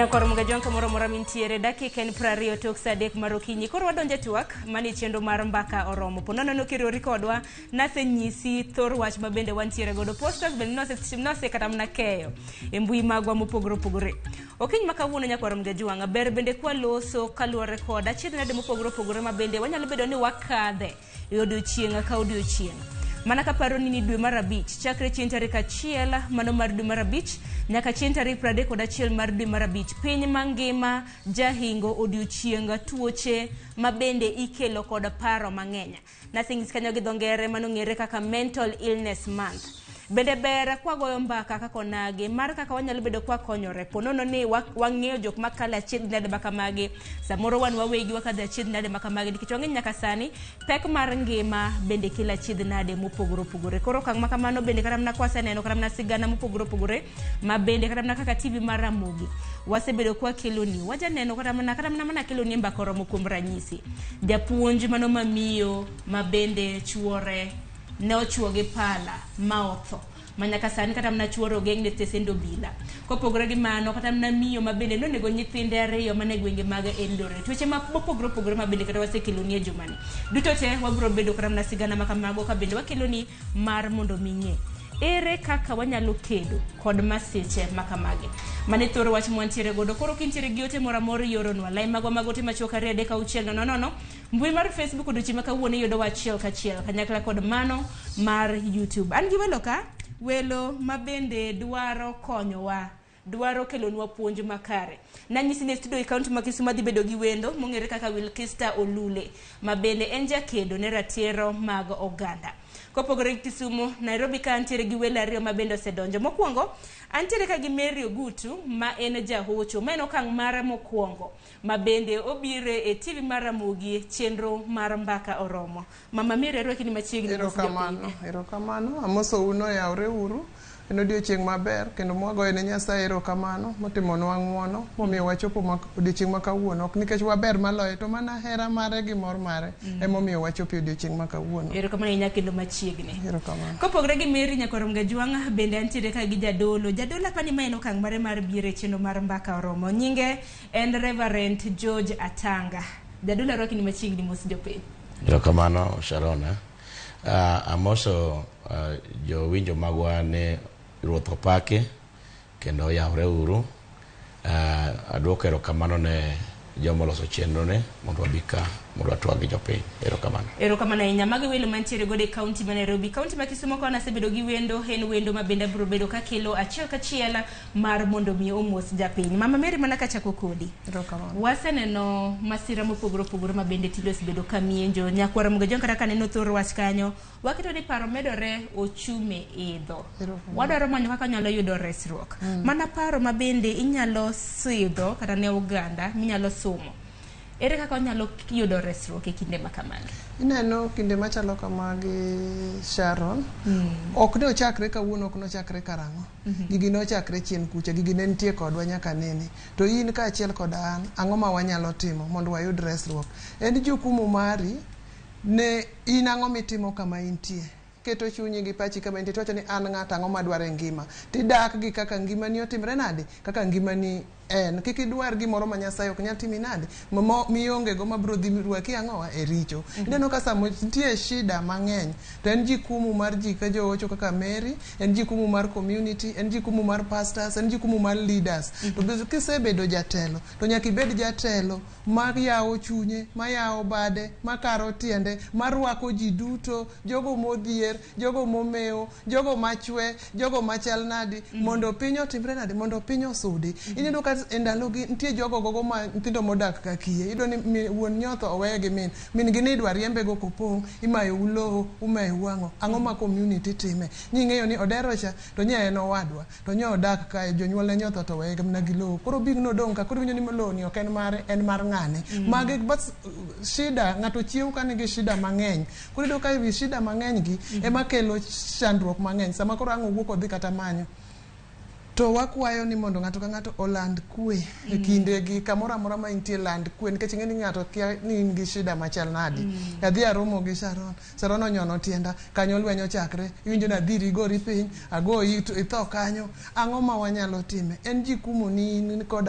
Nyakwar Mugajwang' kamoro amora mintiere, dakika en 20 tok saa 3 mar okinyi. Koro wadonjo e twak manie chenro mar Mbaka Oromo. Po nono nokiriwori kodwa, nasenyisi thor wach ma bende wantiere godo. Posters bende nose kata mana keyo e mbui magwa mopogore opogore. Okinyi ma kawuono nyakwar Mugajwang', ber bende kwaloso kaluwore kod achiedh nade mopogore opogore ma bende wanyalo bedo ni wakadhe e odiochieng' ka odiochieng'. Mana kaparo ni ni dwe mar 5, chakre chieng' tarik 1 mano mar dwe mar 5 nyaka chieng' tarik 31 mar dwe mar 5, piny mangima jahingo odiochieng' tuoche ma bende ikelo kod paro mang'eny. Naseng'is kanyo gi dho ngere mano ng'ere kaka Mental Illness Month. Bende ber kwagoyo mbaka kaka onagi mar kaka wanyalo bedo kwakonyore po nono ni wang'eyo jok makalo achiedh nade makamagi, samoro wan wawegi wakadho achiedh nade makamagi, nikech wang'eyo nyaka sani pek mar ngima bende kelo achiedh nade mopogore opogore. Koro okang' makamano bende kata mana kwaseneno kata mana sigana mopogore opogore ma bende kata mana kaka TV mar Ramogi wasebedo kwakeloni, wajaneno kata mana keloni e Mbaka Oromo. Kuom ranyisi, japuonj mano mamiyo ma bende chuore ne ochuo gi pala ma otho ma nyaka sani kata mana chuore ogeng' ne stesend obila. Kopogore gi mano, kata mana miyo ma bende nonego nyithinde 2 mane gwenge mag Eldoret. Weche ma mopogore opogore ma bende kata wasekeloni e jumani duto te wabiro bedo kata mana sigana ma kamago ka bende wakeloni mar mondo mi ng'e ere kaka wanyalo kedo kod masiche ma kamagi. Mane thoro wach mwantiere godo. Koro kintiere gi ote moro amora ioronwa. Lai magwa mag ote machuok 2 3 6 0 0. Mbui mar Facebook odiochieng' ma kawuono iyudowa achiel kachiel kanyakla kod mano mar YouTube. An gi welo ka, welo ma bende dwaro konyowa, dwaro kelonwa puonj makare. Nanyisi ni e studio e kaunti ma Kisumu adhi bedo gi wendo mong'ere kaka Wilkista Olule, ma bende en jakedo ne ratiro mag oganda. Kopogore gi Kisumu, Nairobi ka antiere gi welo 2 ma bende osedonjo. Mokwongo, antiere ka gi Mary Ogutu ma en jahocho, ma en okang' mare mokwongo ma bende obire e TV mar Ramogi chenro mar Mbaka Oromo. Mama Mary, arwaki ni machiegni. Erokamano, erokamano. Amosou noyawre uru. En odiochieng' maber kendo mwagoyo ne Nyasaye erokamano motimonwa ng'uono momiyo wachopo odiochieng' ma kawuono. Ok nikech waber maloye to mana hera mare gi mor mare emomiyo wachopo e odiochieng' ma kawuono. Erokamano ahinya kendo machiegni. Erokamano. Kopogore gi Mary Nyakwar Mgajwang', bende antiere ka gi jadolo. Jadolo apani ma en okang' mare mar biro e chenro mar Mbaka Oromo. Nyinge en Reverend George Atanga. Jadolo, arwaki ni machiegni, mos jopiny. Erokamano Sharona. Amoso jowinjo magwa ni Ruoth opaki kendo oyawre uru. Aduoko erokamano ne joma oloso chenro ni mondo wabi ka mondo watwag gi jopiny. Erokamano. Erokamano ahinya. Mago welo mantiere godo e kaunti ma Nairobi. Kaunti ma Kisumu kono asebedo gi wendo, en wendo ma bende abiro bedo kakelo achiel kachiel mar mondo mi omos japiny. Mama Mary, mana kachako kodi. Erokamano. Waseneno masira mopogore opogore ma bende tinde osebedo ka mienjo. Nyakwar Mugajwang' kata kaneno thor wach kanyo, waketo ni paro medore, ochumi idho. Erokamano. Wadwaro manyo kaka wanyalo yudo resruok. Mana paro ma bende inyalo sidho kata ne oganda minyalo sumo. Ere kaka wanyalo yudo resruok e kinde ma kamagi? Ineno kinde machalo kamagi Sharon, ok ne ochakre kawuono, ok nochakre karang'o. Gigi nochakre chien kucha, gigi ne nitie kodwa nyaka nene. To in kaachiel koda an, ang'o ma wanyalo timo mondo wayud resruok? En jukumu mari ne in ang'o mitimo kama intie. Keto chunyi gi pachi kama intie, tiwacho ni an ng'ato ang'o madwaro e ngima. Tidak gi kaka ngimani otimre nade, kaka ngimani en. Kik idwar gimoro ma Nyasaye ok nyal timi nade, mionge go mabiro dhi rwaki ang'owa e richo. Ineno ka sama nitie shida mang'eny, to en jikumu mar ji ka joocho kaka Mary, en jikumu mar community, en jikumu mar pastors, en jikumu mar leaders. To kisebedo jatelo, to nyaka ibed jatelo ma yawo chunye, ma yawo bade, ma karo tiende, ma rwako ji duto, jogo modhier, jogo momewo, jogo machwe, jogo machal nadi, mondo piny otimre nade, mondo piny osudi. Ineno ka e ndalogi nitie jogo gogo ma nyithindo modak ka kiye. Iyudo ni wuon nyotho oweye gi min, min gi ni idwa riembe go kopong', imayou lowo, umayou ang'o. Ang'o ma community time? Nying'eyo ni odero cha to nye en owadwa, to nye odak kae, jonyuolne nyotho to oweye mana gi lowo. Koro big nodong' ka, koro iwinjo ni lowo ni ok en mare, en mar ng'ane. Magi bas shida, ng'ato chiew ka nigi shida mang'eny. Koro iyudo ka ewi shida mang'eny gi ema kelo chandruok mang'eny. Sama koro ang' owuok odhi kata manyo. To wakwayo ni mondo ng'ato ka ng'ato oland kwe e kinde gi kamoro amora ma intie, land kwe, nikech ing'e ni ng'ato kia ni in gi shida machal nadi. Adhi aromo gi Sharon, Sharon onyono tienda, kanyo lweny ochakre, iwinjo ni adhiri igori piny, agoyi itho kanyo. Ang'o ma wanyalo time? En jikumu ni in koda